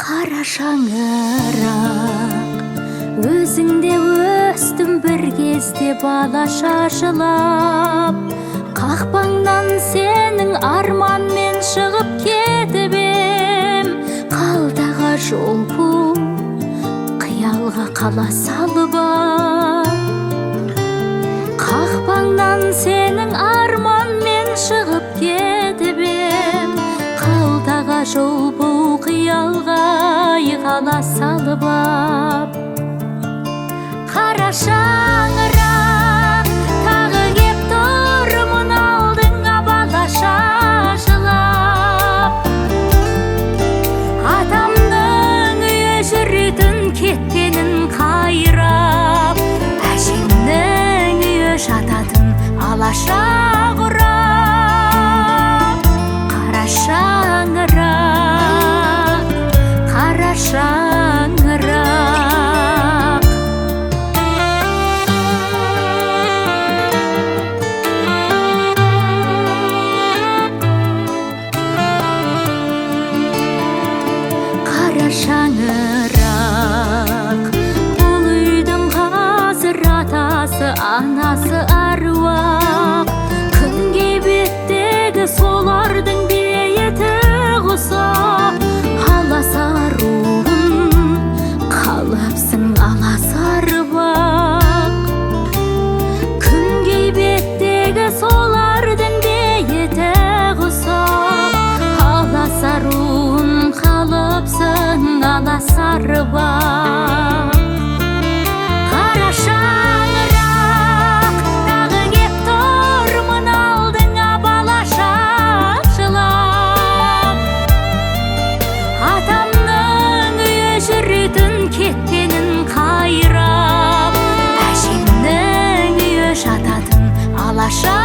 Қара шаңырақ, өзіңде өстім бір кезде балаша жылап. Қақпаңнан сенің арманмен шығып кетіп ем, қалтаға жол пұл, қиялға қала салып ап. Қақпаңнан сенің арманмен шығып кетіп ем, қалтаға жол пұл, қиялға қала салып ап. Қара шаңырақ, тағы кеп тұрмын алдыңа балаша жылап. Атамның үйі жүретін кеткенін қайрап, әжемнің үйі жататын алаша құрап. Қара шаңырақ, қара шаңырақ. Қара шаңырақ, бұл үйдің қазір атасы, анасы әруақ. Күнге беттегі солардың бейіті құсап, аласаруын қалыпсың аласарып-ақ. Күнге беттегі солардың бейіті құсап, аласаруын қалыпсың аласарып-ақ. Қара шаңырақ, тағы кеп тұрмын алдыңа балаша жылап. Атамның үйі жүретін кеткенін қайрап, әжемнің үйі жататын алаша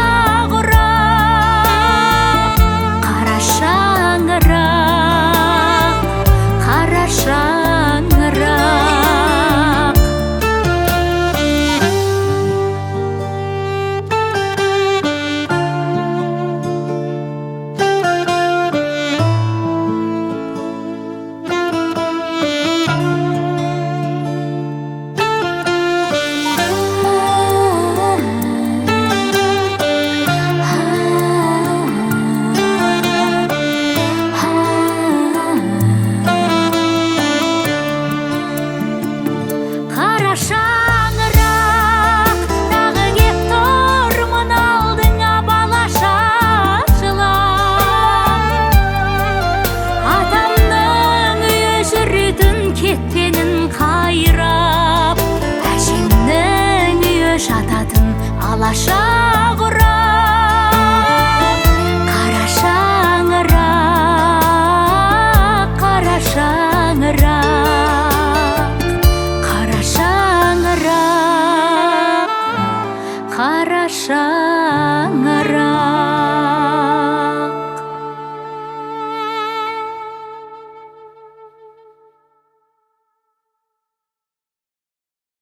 құрап. Қара шаңырақ, қара шаңырақ. Қара шаңырақ, тағы кеп тұрмын алдыңа балаша жылап. Атамның үйі жүретін кеткенін қайрап, әжемнің үйі жататын алаша